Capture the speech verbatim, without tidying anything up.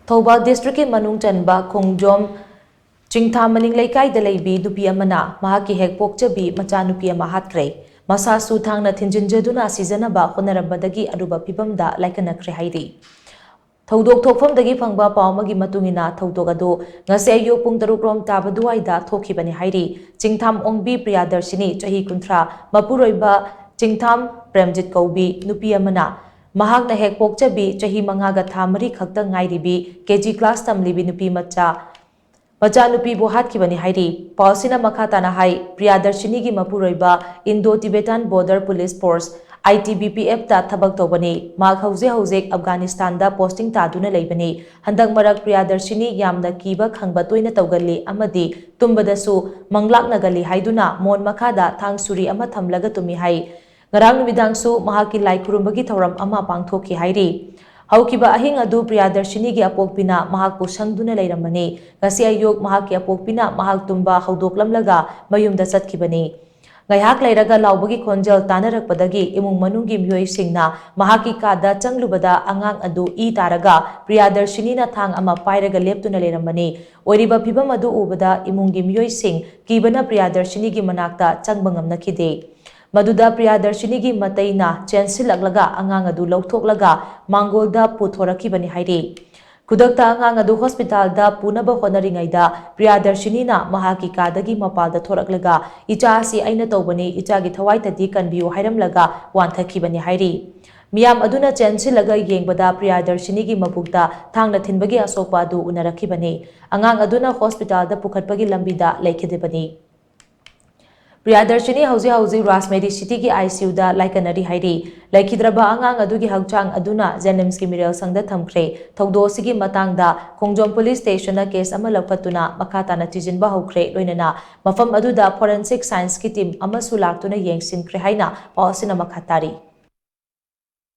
ꯊꯧꯕꯥꯜ ꯗꯤꯁꯇ꯭ꯔꯤꯛꯀꯤ ꯃꯅꯨꯡ ꯆꯟꯕ ꯈꯣꯡꯖꯣꯝ ꯆꯤꯡꯊꯥ ꯃꯅꯤꯡ ꯂꯩꯀꯥꯏꯗ ꯂꯩꯕꯤ ꯅꯨꯄꯤ ꯑꯃꯅ ꯃꯍꯥꯛꯀꯤ ꯍꯦꯛ ꯄꯣꯛꯆꯕꯤ ꯃꯆꯥꯅꯨꯄꯤ ꯑꯃ ꯍꯥꯠꯈ꯭ꯔꯦ꯫ ꯃꯁꯥꯁꯨ ꯊꯥꯡꯅ ꯊꯤꯟꯖꯤꯟꯖꯗꯨꯅ ꯁꯤꯖꯅꯕ ꯍꯣꯠꯅꯔꯝꯕꯗꯒꯤ ꯑꯔꯨꯕ ꯐꯤꯕꯝꯗ ꯂꯥꯏꯀꯠꯅꯈ꯭ꯔꯦ ꯍꯥꯏꯔꯤ꯫ ꯊꯧꯗꯣꯛ ꯊꯣꯛꯐꯝꯗꯒꯤ ꯐꯪꯕ ꯄꯥꯎ ꯑꯃꯒꯤ ꯃꯇꯨꯡ ꯏꯟꯅ ꯊꯧꯗꯣꯛ ꯑꯗꯨ ꯉꯁꯤ ꯑꯌꯨꯛ ꯄꯨꯡ ꯇꯔꯨꯛ ꯔꯣꯝ ꯇꯥꯕ ꯑꯗꯨꯋꯥꯏꯗ ꯊꯣꯛꯈꯤꯕꯅꯤ ꯍꯥꯏꯔꯤ꯫ ꯆꯤꯡꯊꯥꯝ ꯑꯣꯡꯕꯤ ꯄ꯭ꯔꯤꯌꯥꯗꯔꯁꯤꯅꯤ, ꯆꯍꯤ ꯀꯨꯟꯊ꯭ꯔꯥ, ꯃꯄꯨꯔꯣꯏꯕ ꯆꯤꯡꯊꯥꯝ ꯄ꯭ꯔꯦꯝꯖꯤꯠ ꯀꯧꯕꯤ ꯅꯨꯄꯤ ꯑꯃꯅ ꯃꯍꯥꯛꯅ ꯍꯦꯛ ꯄꯣꯛꯆꯕꯤ ꯆꯍꯤ ꯃꯉꯥꯒ ꯊꯥ ꯃꯔꯤ ꯈꯛꯇ ꯉꯥꯏꯔꯤꯕꯤ ꯀꯦ ꯖꯤ ꯀ꯭ꯂꯥꯁ ꯇꯝꯂꯤꯕꯤ ꯅꯨꯄꯤ ꯃꯆꯥ ꯃꯆꯥꯅꯨꯄꯤꯕꯨ ꯍꯥꯠꯈꯤꯕꯅꯤ ꯍꯥꯏꯔꯤ꯫ ꯄꯥꯎꯁꯤꯅ ꯃꯈꯥ ꯇꯥꯅ ꯍꯥꯏ, ꯄ꯭ꯔꯤꯌꯥꯗꯔꯁꯤꯅꯤꯒꯤ ꯃꯄꯨꯔꯣꯏꯕ Indo Tibetan Border Police Force, I T B P ꯑꯦꯐꯇ ꯊꯕꯛ ꯇꯧꯕꯅꯤ꯫ ꯃꯍꯥꯛ ꯍꯧꯖꯤꯛ ꯍꯧꯖꯤꯛ ꯑꯐꯒꯥꯅꯤꯁꯇꯥꯟꯗ ꯄꯣꯁꯇꯤꯡ ꯇꯥꯗꯨꯅ ꯂꯩꯕꯅꯤ꯫ ꯍꯟꯗꯛ ꯃꯔꯛ ꯄ꯭ꯔꯤꯌꯥꯗꯔꯁꯤꯅꯤ ꯌꯥꯝꯅ ꯀꯤꯕ ꯈꯪꯕ ꯇꯣꯏꯅ ꯇꯧꯒꯜꯂꯤ ꯑꯃꯗꯤ ꯇꯨꯝꯕꯗꯁꯨ ꯃꯪꯂꯥꯛꯅꯒꯜꯂꯤ ꯍꯥꯏꯗꯨꯅ ꯃꯣꯟ ꯃꯈꯥꯗ ꯊꯥꯡ ꯁꯨꯔꯤ ꯑꯃ ꯊꯝꯂꯒ ꯇꯨꯝꯃꯤ ꯍꯥꯏ꯫ ꯉꯔꯥꯡ ꯅꯨꯃꯤꯗꯥꯡꯁꯨ ꯃꯍꯥꯛꯀꯤ ꯂꯥꯏ ꯈꯨꯔꯨꯝꯕꯒꯤ ꯊꯧꯔꯝ ꯑꯃ ꯄꯥꯡꯊꯣꯛꯈꯤ ꯍꯥꯏꯔꯤ꯫ ꯍꯧꯈꯤꯕ ꯑꯍꯤꯡ ꯑꯗꯨ ꯄ꯭ꯔꯤꯌꯥꯗꯔꯁꯤꯅꯤꯒꯤ ꯑꯄꯣꯛꯄꯤꯅ ꯃꯍꯥꯛꯄꯨ ꯁꯪꯗꯨꯅ ꯂꯩꯔꯝꯕꯅꯤ꯫ ꯉꯁꯤ ꯑꯌꯨꯛ ꯃꯍꯥꯛꯀꯤ ꯑꯄꯣꯛꯄꯤꯅ ꯃꯍꯥꯛ ꯇꯨꯝꯕ ꯍꯧꯗꯣꯛꯂꯝꯂꯒ ꯃꯌꯨꯝꯗ ꯆꯠꯈꯤꯕꯅꯤ꯫ ꯉꯥꯏꯍꯥꯛ ꯂꯩꯔꯒ ꯂꯥꯎꯕꯒꯤ ꯈꯣꯟꯖꯦꯜ ꯇꯥꯅꯔꯛꯄꯗꯒꯤ ꯏꯃꯨꯡ ꯃꯅꯨꯡꯒꯤ ꯃꯤꯑꯣꯏꯁꯤꯡꯅ ꯃꯍꯥꯛꯀꯤ ꯀꯥꯗ ꯆꯪꯂꯨꯕꯗ ꯑꯉꯥꯡ ꯑꯗꯨ ꯏ ꯇꯥꯔꯒ ꯄ꯭ꯔꯤꯌꯥꯗꯔꯁꯤꯅꯤꯅ ꯊꯥꯡ ꯑꯃ ꯄꯥꯏꯔꯒ ꯂꯦꯞꯇꯨꯅ ꯂꯩꯔꯝꯕꯅꯤ꯫ ꯑꯣꯏꯔꯤꯕ ꯐꯤꯕꯝ ꯑꯗꯨ ꯎꯕꯗ ꯏꯃꯨꯡꯒꯤ ꯃꯤꯑꯣꯏꯁꯤꯡ ꯀꯤꯕꯅ ꯄ꯭ꯔꯤꯌꯥꯗꯔꯁꯤꯅꯤꯒꯤ ꯃꯅꯥꯛꯇ ꯆꯪꯕ ꯉꯝꯅꯈꯤꯗꯦ꯫ ꯃꯗꯨꯗ ꯄ꯭ꯔꯤꯌꯥꯗꯔꯁꯤꯅꯤꯒꯤ ꯃꯇꯩꯅ ꯆꯦꯟꯁꯤꯜꯂꯛꯂꯒ ꯑꯉꯥꯡ ꯑꯗꯨ ꯂꯧꯊꯣꯛꯂꯒ ꯃꯥꯡꯒꯣꯜꯗ ꯄꯨꯊꯣꯔꯛꯈꯤꯕꯅꯤ ꯍꯥꯏꯔꯤ꯫ ꯈꯨꯗꯛꯇ ꯑꯉꯥꯡ ꯑꯗꯨ ꯍꯣꯁꯄꯤꯇꯥꯜꯗ ꯄꯨꯅꯕ ꯍꯣꯠꯅꯔꯤꯉꯩꯗ ꯄ꯭ꯔꯤꯌꯥꯗꯔꯁꯤꯅꯤꯅ ꯃꯍꯥꯛꯀꯤ ꯀꯥꯗꯒꯤ ꯃꯄꯥꯜꯗ ꯊꯣꯔꯛꯂꯒ, "ꯏꯆꯥ ꯑꯁꯤ ꯑꯩꯅ ꯇꯧꯕꯅꯤ, ꯏꯆꯥꯒꯤ ꯊꯋꯥꯏꯇꯗꯤ ꯀꯟꯕꯤꯌꯨ" ꯍꯥꯏꯔꯝꯂꯒ ꯋꯥꯟꯊꯈꯤꯕꯅꯤ ꯍꯥꯏꯔꯤ꯫ ꯃꯤꯌꯥꯝ ꯑꯗꯨꯅ ꯆꯦꯟꯁꯤꯜꯂꯒ ꯌꯦꯡꯕꯗ ꯄ꯭ꯔꯤꯌꯥꯗꯔꯁꯤꯅꯤꯒꯤ ꯃꯕꯨꯛꯇ ꯊꯥꯡꯅ ꯊꯤꯟꯕꯒꯤ ꯑꯁꯣꯛꯄ ꯑꯗꯨ ꯎꯅꯔꯛꯈꯤꯕꯅꯤ꯫ ꯑꯉꯥꯡ ꯑꯗꯨꯅ ꯍꯣꯁꯄꯤꯇꯥꯜꯗ ꯄꯨꯈꯠꯄꯒꯤ ꯂꯝꯕꯤꯗ ꯂꯩꯈꯤꯗꯕꯅꯤ꯫ ꯄ꯭ꯔꯤꯌꯥꯗꯔꯁꯤꯅꯤ ꯍꯧꯖꯤꯛ ꯍꯧꯖꯤꯛ ꯔꯥꯖꯃꯦꯔꯤ ꯁꯤꯇꯤꯒꯤ ꯑꯥꯏ ꯁꯤ ꯌꯨꯗ ꯂꯥꯏꯀꯠꯅꯔꯤ ꯍꯥꯏꯔꯤ꯫ ꯂꯩꯈꯤꯗ꯭ꯔꯕ ꯑꯉꯥꯡ ꯑꯗꯨꯒꯤ ꯍꯛꯆꯥꯡ ꯑꯗꯨꯅ ꯖꯦꯅꯤꯝꯁꯀꯤ ꯃꯤꯔꯦꯜ ꯁꯪꯗ ꯊꯝꯈ꯭ꯔꯦ꯫ ꯊꯧꯗꯣꯛ ꯑꯁꯤꯒꯤ ꯃꯇꯥꯡꯗ ꯈꯣꯡꯖꯣꯝ ꯄꯨꯂꯤꯁ ꯁ꯭ꯇꯦꯁꯟꯅ ꯀꯦꯁ ꯑꯃ ꯂꯧꯈꯠꯇꯨꯅ ꯃꯈꯥ ꯇꯥꯅ ꯊꯤꯖꯤꯟꯕ ꯍꯧꯈ꯭ꯔꯦ꯫ ꯂꯣꯏꯅꯅ ꯃꯐꯝ ꯑꯗꯨꯗ ꯐꯣꯔꯦꯟꯁꯤꯛ ꯁꯥꯏꯟꯁꯀꯤ ꯇꯤꯝ ꯑꯃꯁꯨ ꯂꯥꯛꯇꯨꯅ ꯌꯦꯡꯁꯤꯟꯈ꯭ꯔꯦ ꯍꯥꯏꯅ ꯄꯥꯎ ꯑꯁꯤꯅ ꯃꯈꯥ ꯇꯥꯔꯤ꯫